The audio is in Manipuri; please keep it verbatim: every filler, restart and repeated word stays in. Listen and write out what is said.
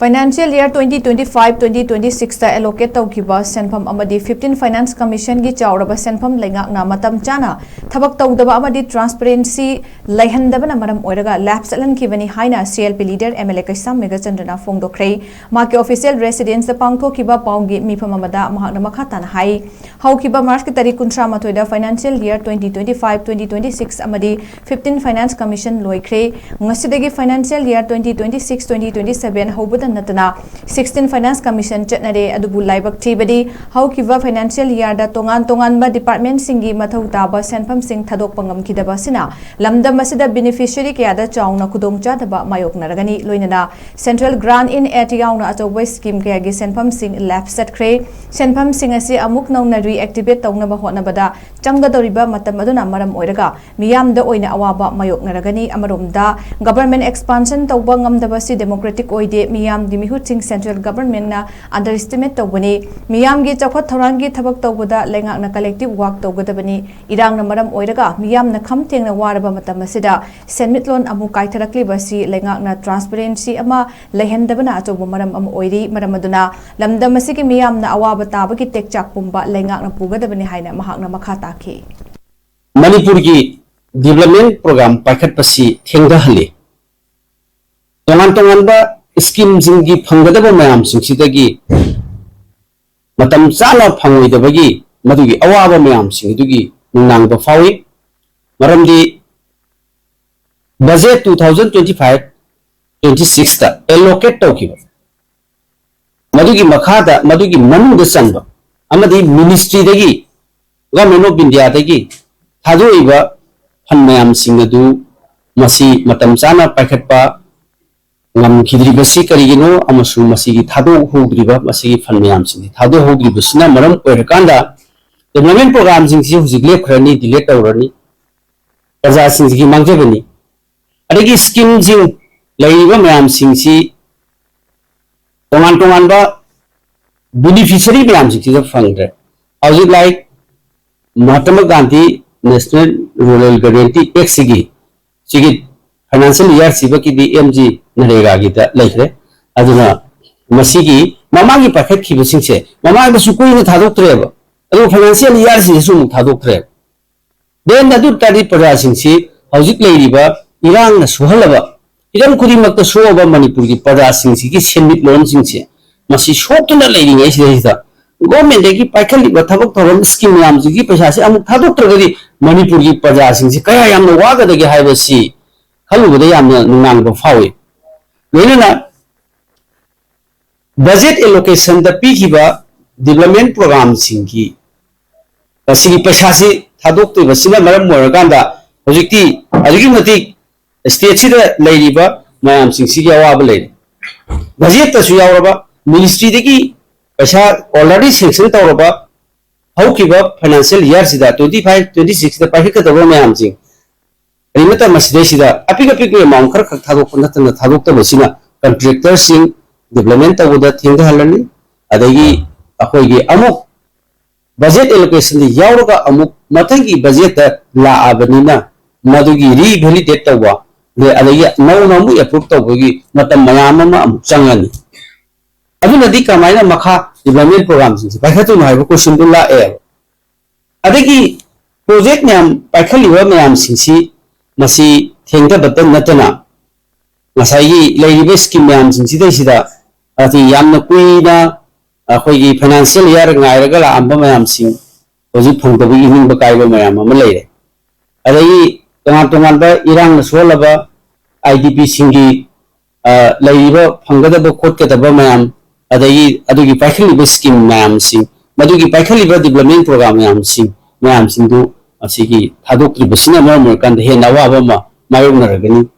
Financial year twenty twenty-five twenty twenty-six ꯇ allocate ꯇꯧꯈꯤꯕ ꯁꯦꯟꯐꯝ ꯑꯃꯗꯤ fifteen Finance Commission ꯒꯤ ꯆꯥꯎꯔꯕ ꯁꯦꯟꯐꯝ ꯂꯩꯉꯥꯛꯅ ꯃꯇꯝ ꯆꯥꯅ ꯊꯕꯛ ꯇꯧꯗꯕ ꯑꯃꯗꯤ transparency ꯂꯩꯍꯟꯗꯕꯅ ꯃꯔꯝ ꯑꯣꯏꯔꯒ lapse ꯆꯠꯍꯟꯈꯤꯕꯅꯤ ꯍꯥꯏꯅ C L P leader M L A ꯀꯩꯁꯥꯝ ꯃꯦꯘꯆꯟꯗ꯭ꯔꯅ ꯐꯣꯡꯗꯣꯛꯈ꯭ꯔꯦ꯫ ꯃꯍꯥꯛꯀꯤ official residence ꯇ ꯄꯥꯡꯊꯣꯛꯈꯤꯕ ꯄꯥꯎꯒꯤ ꯃꯤꯐꯝ ꯑꯃꯗ ꯃꯍꯥꯛꯅ ꯃꯈꯥ ꯇꯥꯅ ꯍꯥꯏ, ꯍꯧꯈꯤꯕ March ꯀꯤ ꯇꯥꯔꯤꯛ ꯀꯨꯟꯊ꯭ꯔꯥ ꯃꯥꯊꯣꯏꯗ financial year twenty twenty-five twenty twenty-six ꯑꯃꯗꯤ fifteen Finance Commission ꯂꯣꯏꯈ꯭ꯔꯦ꯫ ꯉꯁꯤꯗꯒꯤ financial year twenty twenty-six twenty twenty-seven ꯍꯧꯕꯗ ꯅꯠꯇꯅ sixteen Finance Commission ꯆꯠꯅꯔꯦ꯫ ꯑꯗꯨꯕꯨ ꯂꯥꯏꯕꯛ ꯊꯤꯕꯗꯤ ꯍꯧꯈꯤꯕ financial year ꯗ ꯇꯣꯉꯥꯟ ꯇꯣꯉꯥꯟꯕ department ꯁꯤꯡꯒꯤ ꯃꯊꯧ ꯇꯥꯕ ꯁꯦꯟꯐꯝꯁꯤꯡ ꯊꯥꯗꯣꯛꯄ ꯉꯝꯈꯤꯗꯕ ꯑꯁꯤꯅ ꯂꯝꯗꯝ ꯑꯁꯤꯗ beneficiary ꯀꯌꯥꯗ ꯆꯥꯎꯅ ꯈꯨꯗꯣꯡꯆꯥꯗꯕ ꯃꯥꯌꯣꯛꯅꯔꯒꯅꯤ꯫ ꯂꯣꯏꯅꯅ Central Grant in Aid ꯌꯥꯎꯅ ꯑꯆꯧꯕ scheme ꯀꯌꯥꯒꯤ ꯁꯦꯟꯐꯝꯁꯤꯡ lapse ꯆꯠꯈ꯭ꯔꯦ꯫ ꯁꯦꯟꯐꯝꯁꯤꯡ ꯑꯁꯤ ꯑꯃꯨꯛ ꯅꯧꯅ reactivate ꯇꯧꯅꯕ ꯍꯣꯠꯅꯕꯗ ꯆꯪꯒꯗꯧꯔꯤꯕ ꯃꯇꯝ ꯑꯗꯨꯅ ꯃꯔꯝ ꯑꯣꯏꯔꯒ ꯃꯤꯌꯥꯝꯗ ꯑꯣꯏꯅ ꯑꯋꯥꯕ ꯃꯥꯌꯣꯛꯅꯔꯒꯅꯤ꯫ ꯑꯃꯔꯣꯝꯗ, government expansion ꯇꯧꯕ ꯉꯝꯗꯕ ꯑꯁꯤ democratic ꯑꯣꯏꯗꯦ, ꯃꯤꯌꯥꯝꯒꯤ ꯃꯤꯍꯨꯠꯁꯤꯡ central government ꯅ underestimate ꯇꯧꯕꯅꯤ꯫ ꯃꯤꯌꯥꯝꯒꯤ ꯆꯥꯎꯈꯠ ꯊꯧꯔꯥꯡꯒꯤ ꯊꯕꯛ ꯇꯧꯕꯗ ꯂꯩꯉꯥꯛꯅ collective work ꯇꯧꯒꯗꯕꯅꯤ꯫ ꯏꯔꯥꯡꯅ ꯃꯔꯝ ꯑꯣꯏꯔꯒ ꯃꯤꯌꯥꯝꯅ ꯈꯝ ꯊꯦꯡꯅ ꯋꯥꯔꯕ ꯃꯇꯝ ꯑꯁꯤꯗ ꯁꯦꯟꯃꯤꯠꯂꯣꯟ ꯑꯃꯨꯛ ꯀꯥꯏꯊꯔꯛꯂꯤꯕ ꯑꯁꯤ ꯂꯩꯉꯥꯛꯅ transparency ꯑꯃ ꯂꯩꯍꯟꯗꯕꯅ ꯑꯆꯧꯕ ꯃꯔꯝ ꯑꯃ ꯑꯣꯏꯔꯤ꯫ ꯃꯔꯝ ꯑꯗꯨꯅ ꯂꯝꯗꯝ ꯑꯁꯤꯒꯤ ꯃꯤꯌꯥꯝꯅ ꯑꯋꯥꯕ ꯇꯥꯕꯒꯤ ꯇꯦꯛꯆꯥꯛ ꯄꯨꯝꯕ ꯂꯩꯉꯥꯛꯅ ꯄꯨꯒꯗꯕꯅꯤ ꯍꯥꯏꯅ ꯃꯍꯥꯛꯅ ꯃꯈꯥ ꯇꯥꯈꯤ꯫ ꯃꯅꯤꯄꯨꯔꯒꯤ development program ꯄꯥꯏꯈꯠꯄꯁꯤ ꯊꯦꯡꯊꯍꯜꯂꯤ꯫ ꯇꯣꯉꯥꯟ ꯇꯣꯉꯥꯟꯕ scheme ꯁꯤꯡꯒꯤ ꯐꯪꯒꯗꯕ ꯃꯌꯥꯝꯁꯤꯡꯁꯤꯗꯒꯤ ꯃꯇꯝ ꯆꯥꯅ ꯐꯪꯂꯣꯏꯗꯕꯒꯤ ꯃꯗꯨꯒꯤ ꯑꯋꯥꯕ ꯃꯌꯥꯝꯁꯤꯡ ꯑꯗꯨꯒꯤ ꯅꯨꯡꯅꯥꯡꯕ ꯐꯥꯎꯏ꯫ ꯃꯔꯝꯗꯤ budget two thousand twenty five twenty six ꯇ allocate ꯇꯧꯈꯤꯕ ꯃꯗꯨꯒꯤ ꯃꯈꯥꯗ, ꯃꯗꯨꯒꯤ ꯃꯅꯨꯡꯗ ꯆꯟꯕ ꯑꯃꯗꯤ ministry ꯗꯒꯤ, Government of India ꯗꯒꯤ ꯊꯥꯗꯣꯛꯏꯕ fund ꯃꯌꯥꯝꯁꯤꯡ ꯑꯗꯨ ꯃꯁꯤ ꯃꯇꯝ ꯆꯥꯅ ꯄꯥꯏꯈꯠꯄ ꯉꯝꯈꯤꯗ꯭ꯔꯤꯕꯁꯤ ꯀꯔꯤꯒꯤꯅꯣ ꯑꯃꯁꯨꯡ ꯃꯁꯤꯒꯤ ꯊꯥꯗꯣꯛꯍꯧꯗ꯭ꯔꯤꯕ, ꯃꯁꯤꯒꯤ fund ꯃꯌꯥꯝꯁꯤꯡꯁꯤ ꯊꯥꯗꯣꯛꯍꯧꯗ꯭ꯔꯤꯕꯁꯤꯅ ꯃꯔꯝ ꯑꯣꯏꯔꯀꯥꯟꯗ development program ꯁꯤꯡꯁꯤ ꯍꯧꯖꯤꯛ ꯂꯦꯞꯈ꯭ꯔꯅꯤ, delay ꯇꯧꯔꯅꯤ, ꯄ꯭ꯔꯖꯥꯁꯤꯡꯁꯤꯒꯤ ꯃꯥꯡꯖꯕꯅꯤ꯫ ꯑꯗꯒꯤ scheme ꯁꯤꯡ ꯂꯩꯔꯤꯕ ꯃꯌꯥꯝꯁꯤꯡꯁꯤ ꯇꯣꯉꯥꯟ ꯇꯣꯉꯥꯟꯕ beneficiary ꯃꯌꯥꯝꯁꯤꯡꯁꯤꯗ ꯐꯪꯗ꯭ꯔꯦ꯫ ꯍꯧꯖꯤꯛ like Mahatma Gandhi National Rural Guarantee Act ꯁꯤꯒꯤ, ꯁꯤꯒꯤ financial year ꯁꯤꯕꯒꯤꯗꯤ M G NREGA ꯒꯤꯗ ꯂꯩꯈ꯭ꯔꯦ꯫ ꯑꯗꯨꯅ ꯃꯁꯤꯒꯤ ꯃꯃꯥꯡꯒꯤ ꯄꯥꯏꯈꯠꯈꯤꯕꯁꯤꯡꯁꯦ ꯃꯃꯥꯡꯗꯁꯨ ꯀꯨꯏꯅ ꯊꯥꯗꯣꯛꯇ꯭ꯔꯦꯕ, ꯑꯗꯨꯒ ꯐꯥꯏꯅꯥꯟꯁꯤꯌꯦꯜ ꯏꯌꯥꯔꯁꯤꯗꯁꯨ ꯑꯃꯨꯛ ꯊꯥꯗꯣꯛꯇ꯭ꯔꯦꯕ꯫ ꯗꯦꯟ ꯑꯗꯨ ꯇꯥꯔꯗꯤ ꯄ꯭ꯔꯖꯥꯁꯤꯡꯁꯤ ꯍꯧꯖꯤꯛ ꯂꯩꯔꯤꯕ ꯏꯔꯥꯡꯅ ꯁꯣꯛꯍꯜꯂꯕ, ꯍꯤꯔꯝ ꯈꯨꯗꯤꯡꯃꯛꯇ ꯁꯣꯛꯑꯕ ꯃꯅꯤꯄꯨꯔꯒꯤ ꯄ꯭ꯔꯖꯥꯁꯤꯡꯁꯤꯒꯤ ꯁꯦꯟꯃꯤꯠꯂꯣꯟꯁꯤꯡꯁꯦ ꯃꯁꯤ ꯁꯣꯛꯇꯨꯅ ꯂꯩꯔꯤꯉꯩꯁꯤꯗꯩꯁꯤꯗ ꯒꯣꯔꯃꯦꯟꯗꯒꯤ ꯄꯥꯏꯈꯠꯂꯤꯕ ꯊꯕꯛ ꯊꯧꯔꯝ ꯁ꯭ꯀꯤꯝ ꯃꯌꯥꯝꯁꯤꯒꯤ ꯄꯩꯁꯥꯁꯤ ꯑꯃꯨꯛ ꯊꯥꯗꯣꯛꯇ꯭ꯔꯒꯗꯤ ꯃꯅꯤꯄꯨꯔꯒꯤ ꯄ꯭ꯔꯖꯥꯁꯤꯡꯁꯤ ꯀꯌꯥ ꯌꯥꯝꯅ ꯋꯥꯒꯗꯒꯦ ꯍꯥꯏꯕꯁꯤ ꯈꯜꯂꯨꯕꯗ ꯌꯥꯝꯅ ꯅꯨꯡꯅꯥꯡꯕ ꯐꯥꯎꯏ꯫ ꯂꯣꯏꯅꯅ ꯕꯖꯦꯠ ꯑꯦꯂꯣꯀꯦꯁꯟꯗ ꯄꯤꯈꯤꯕ ꯗꯤꯕ꯭ꯂꯞꯃꯦꯟ ꯄ꯭ꯔꯣꯒ꯭ꯔꯥꯝꯁꯤꯡꯒꯤ ꯃꯁꯤꯒꯤ ꯄꯩꯁꯥꯁꯤ ꯊꯥꯗꯣꯛꯇ꯭ꯔꯤꯕꯁꯤꯅ ꯃꯔꯝ ꯑꯣꯏꯔꯀꯥꯟꯗ ꯍꯧꯖꯤꯛꯇꯤ ꯑꯗꯨꯛꯀꯤ ꯃꯇꯤꯛ ꯁ꯭ꯇꯦꯠꯁꯤꯗ ꯂꯩꯔꯤꯕ ꯃꯌꯥꯝꯁꯤꯡꯁꯤꯒꯤ ꯑꯋꯥꯕ ꯂꯩꯔꯦ꯫ ꯕꯖꯦꯠꯇꯁꯨ ꯌꯥꯎꯔꯕ, ꯃꯤꯅꯤꯁꯇ꯭ꯔꯤꯗꯒꯤ ꯄꯩꯁꯥ ꯑꯣꯜꯔꯦꯗꯤ ꯁꯦꯡꯁꯟ ꯇꯧꯔꯕ, ꯍꯧꯈꯤꯕ ꯐꯥꯏꯅꯥꯟꯁꯤꯌꯦꯜ ꯏꯌꯥꯔꯁꯤꯗ ꯇ꯭ꯋꯦꯟꯇꯤ ꯐꯥꯏꯚ ꯇ꯭ꯋꯦꯟꯇꯤ ꯁꯤꯛꯁꯇ ꯄꯥꯏꯈꯠꯀꯗꯕ ꯃꯌꯥꯝꯁꯤꯡ ꯀꯔꯤꯃꯠꯇ ꯃꯁꯤꯗꯩꯁꯤꯗ ꯑꯄꯤꯛ ꯑꯄꯤꯛꯄ ꯑꯦꯃꯥꯎꯟ ꯈꯔꯈꯛ ꯊꯥꯗꯣꯛꯄ ꯅꯠꯇꯅ ꯊꯥꯗꯣꯛꯇꯕꯁꯤꯅ ꯀꯟꯇ꯭ꯔꯦꯛꯇꯔꯁꯤꯡ ꯗꯤꯕ꯭ꯂꯞꯃꯦꯟ ꯇꯧꯕꯗ ꯊꯦꯡꯊꯍꯜꯂꯅꯤ꯫ ꯑꯗꯒꯤ ꯑꯩꯈꯣꯏꯒꯤ ꯑꯃꯨꯛ ꯕꯖꯦꯠ ꯑꯦꯂꯣꯀꯦꯁꯟꯗ ꯌꯥꯎꯔꯒ ꯑꯃꯨꯛ ꯃꯊꯪꯒꯤ ꯕꯖꯦꯠꯇ ꯂꯥꯛꯑꯕꯅꯤꯅ ꯃꯗꯨꯒꯤ ꯔꯤꯚꯦꯂꯤꯗꯦꯠ ꯇꯧꯕ, ꯑꯗꯒꯤ ꯅꯧꯅ ꯑꯃꯨꯛ ꯑꯦꯄ꯭ꯔꯨꯞ ꯇꯧꯕꯒꯤ ꯃꯇꯝ ꯃꯌꯥꯝ ꯑꯃ ꯑꯃꯨꯛ ꯆꯪꯉꯅꯤ꯫ ꯑꯗꯨꯅꯗꯤ ꯀꯃꯥꯏꯅ ꯃꯈꯥ ꯗꯤꯕ꯭ꯂꯞꯃꯦꯟ ꯄ꯭ꯔꯣꯒ꯭ꯔꯥꯝꯁꯤꯡꯁꯦ ꯄꯥꯏꯈꯠꯇꯣꯏꯅꯣ ꯍꯥꯏꯕ ꯀꯣꯏꯁꯟꯗꯨ ꯂꯥꯛꯑꯦꯕ꯫ ꯑꯗꯒꯤ ꯄ꯭ꯔꯣꯖꯦꯛ ꯃꯌꯥꯝ ꯄꯥꯏꯈꯠꯂꯤꯕ ꯃꯌꯥꯝꯁꯤꯡꯁꯤ ꯃꯁꯤ ꯊꯦꯡꯊꯕꯇ ꯅꯠꯇꯅ ꯉꯁꯥꯏꯒꯤ ꯂꯩꯔꯤꯕ ꯁ꯭ꯀꯤꯝ ꯃꯌꯥꯝꯁꯤꯡꯁꯤꯗꯩꯁꯤꯗ ꯍꯥꯏꯗꯤ ꯌꯥꯝꯅ ꯀꯨꯏꯅ ꯑꯩꯈꯣꯏꯒꯤ ꯐꯥꯏꯅꯥꯟꯁꯤꯌꯦꯜ ꯏꯌꯥꯔ ꯉꯥꯏꯔꯒ ꯂꯥꯛꯑꯝꯕ ꯃꯌꯥꯝꯁꯤꯡ ꯍꯧꯖꯤꯛ ꯐꯪꯗꯕꯒꯤ ꯏꯅꯤꯡꯕ ꯀꯥꯏꯕ ꯃꯌꯥꯝ ꯑꯃ ꯂꯩꯔꯦ꯫ ꯑꯗꯒꯤ ꯇꯣꯉꯥꯟ ꯇꯣꯉꯥꯟꯕ ꯏꯔꯥꯡꯅ ꯁꯣꯛꯍꯜꯂꯕ ꯑꯥꯏ ꯗꯤ ꯄꯤꯁꯤꯡꯒꯤ ꯂꯩꯔꯤꯕ ꯐꯪꯒꯗꯕ ꯈꯣꯠꯀꯗꯕ ꯃꯌꯥꯝ, ꯑꯗꯒꯤ ꯑꯗꯨꯒꯤ ꯄꯥꯏꯈꯠꯂꯤꯕ ꯁ꯭ꯀꯤꯝ ꯃꯌꯥꯝꯁꯤꯡ, ꯃꯗꯨꯒꯤ ꯄꯥꯏꯈꯠꯂꯤꯕ ꯗꯤꯕ꯭ꯂꯞꯃꯦꯟ ꯄ꯭ꯔꯣꯒ꯭ꯔꯥꯝ ꯃꯌꯥꯝꯁꯤꯡ ꯃꯌꯥꯝꯁꯤꯡꯗꯨ ꯑꯁꯤꯒꯤ ꯊꯥꯗꯣꯛꯇ꯭ꯔꯤꯕꯁꯤꯅ ꯃꯔꯝ ꯑꯣꯏꯔꯀꯥꯟꯗ ꯍꯦꯟꯅ ꯑꯋꯥꯕ ꯑꯃ ꯃꯥꯌꯣꯛꯅꯔꯒꯅꯤ꯫